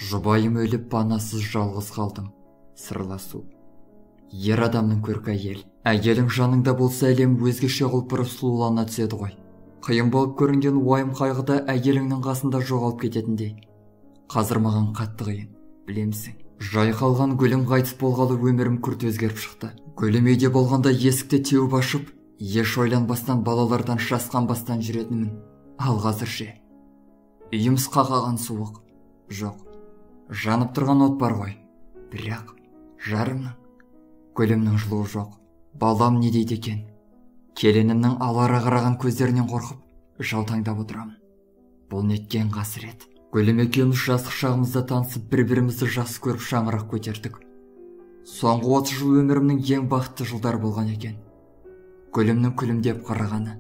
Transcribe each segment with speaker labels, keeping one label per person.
Speaker 1: Жұбайым өліп, панасыз жалғыз қалдым. Сырласу. Ер адамның көркі әйел. Әйелің жаныңда болса, әлем өзгеше құлпырып сұлулана түседі ғой. Қиын болып көрінген уайым қайғыда әйеліңнің қасында жоғалып кететіндей. Қазір маған қатты қиын, білемісің. Жайқалған гүлім қайтыс болғалы өмірім күрт өзгеріп шықты. Гүлім үйде болғанда есікті теуіп ашып, еш ойланбастан балалардан жасқанбастан жүретінмін. Ал қазір ше? Үйіміз қақаған суық. Жоқ, жанып тұрған от бар ғой. Бірақ жарымның, гүлімнің жылуы жоқ. Балам не дейді екен? Келінімнің алара қараған көздерінен қорқып, жаутаңдап отырамын. Бұл неткен қасірет. Гүлім екеуміз жастық шағымызда танысып, бір-бірімізді жақсы көріп шаңырақ көтердік. Соңғы 30 жыл өмірімнің ең бақытты жылдары болған екен. Гүлімнің күлімдеп қарағаны,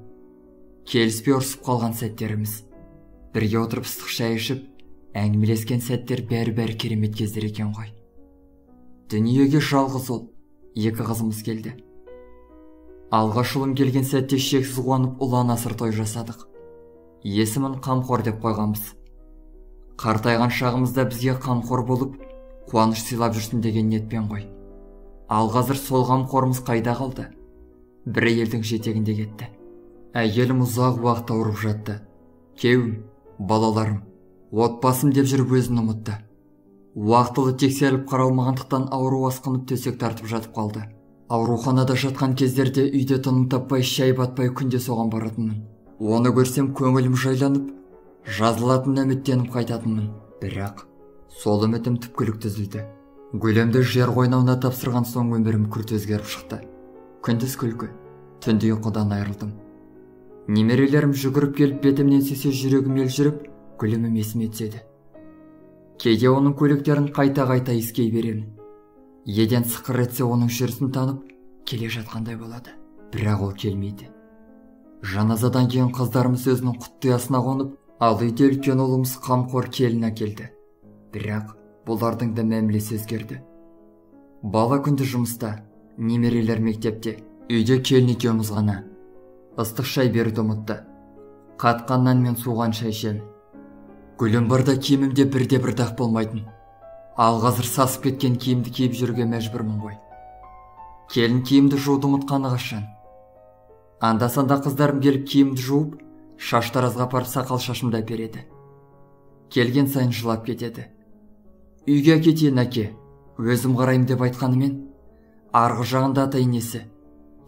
Speaker 1: келіспей ұрсып қалған сәттеріміз, бірге отырып ыстық шай ішіп, әңгімелескен сәттер бәрі-бәрі керемет кездер екен ғой. Дүниеге жалғыз ұл, екі қызымыз келді. Алғаш ұлым келген сәтте шексіз қуанып, ұлан асыр той жасадық. Есімін Қамқор деп қойғанбыз. Қартайған шағымызда бізге қамқор болып, қуаныш сыйлап жүрсін деген ниетпен ғой. Ал қазір сол қамқорымыз қайда қалды? Бір әйелдің жетегінде кетті. Әйелім ұзақ уақыт ауырып жатты. Кеуім, балаларым, отбасым деп жүріп өзін ұмытты. Уақытылы тексеріліп қаралмағандықтан ауру асқынып төсек тартып жатып қалды. Ауруханада жатқан кездерде үйде тыным таппай, шай батпай күнде соған баратынмын. Оны көрсем көңілім жайланып, жазылатын үміттеніп қайтатынмын. Бірақ сол үмітім түпкілікті үзілді. Гүлімді жер қойнауына тапсырған соң өмірім күрт өзгеріп шықты. Күндіз күлкі, түнде ұйқыдан айырылдым. Немерелерім жүгіріп келіп бетімнен сүйсе, жүрегім елжіреп, гүлімім есіме түседі. Кейде оның көйлектерін қайта-қайта иіскей беремін. Еден сықыр етсе оның жүрісін танып, келе жатқандай болады. Бірақ ол келмейді. Жаназадан кейін қыздарымыз өзінің құтты ұясына қонып, ал үйде үлкен ұлымыз Қамқор келін әкелді. Бірақ бұлардың да мәмілесі өзгерді. Бала күнде жұмыста, немерелер мектепте, үйде келін екеуміз ғана. Ыстық шай беруді ұмытты. Қатқан нан мен суған шай ішемін. Гүлім барда киімімде бірде-бір дақ болмайтын. Ал қазір сасып кеткен киімді киіп жүруге мәжбүрмін ғой. Келін киімді жууды ұмытқаны қашан. Анда-санда қыздарым келіп киімді жуып, шаштаразға апарып сақал шашымды әпереді. Келген сайын жылап кетеді. Үйге әкетейін әке, өзім қараймын деп айтқанымен, арғы жағында ата-енесі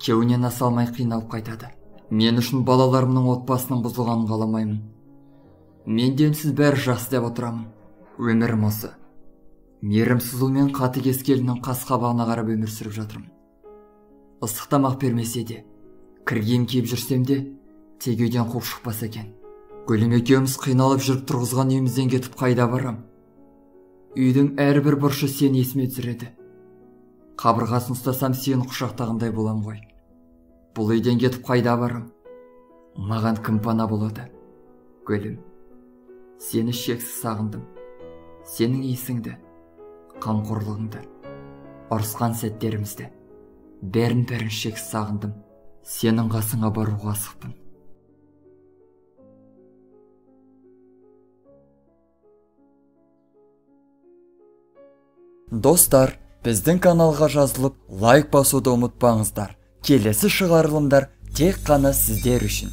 Speaker 1: кеуінен аса алмай қиналып қайтады. Мен үшін балаларымның отбасының бұзылғанын қаламаймын. Менде үнсіз бәрі жақсы деп отырамын. Өмірім осы. Мейірімсіз ұл мен қатыгез келіннің қас қабағына қарап өмір сүріп жатырмын. Ыстық тамақ бермесе де, кір киім киіп жүрсем де, тек үйден қуып шықпаса екен. Гүлім екеуміз қиналып жүріп тұрғызған үйімізден кетіп қайда барам? Үйдің әрбір бұрышы сені есіме түсіреді. Қабырғасын ұстасам сені құшақтағандай болам ғой. Бұл үйден кетіп қайда барам? Маған кім пана болады? Гүлім, сені шексіз сағындым. Сенің иісіңді, қамқорлығыңды, ұрысқан сәттерімізді, бәрін-бәрін шексіз сағындым. Сенің қасыңа баруға асықпын. Достар, біздің каналға жазылып, лайк басуды ұмытпаңыздар. Келесі шығарылымдар тек қана сіздер үшін.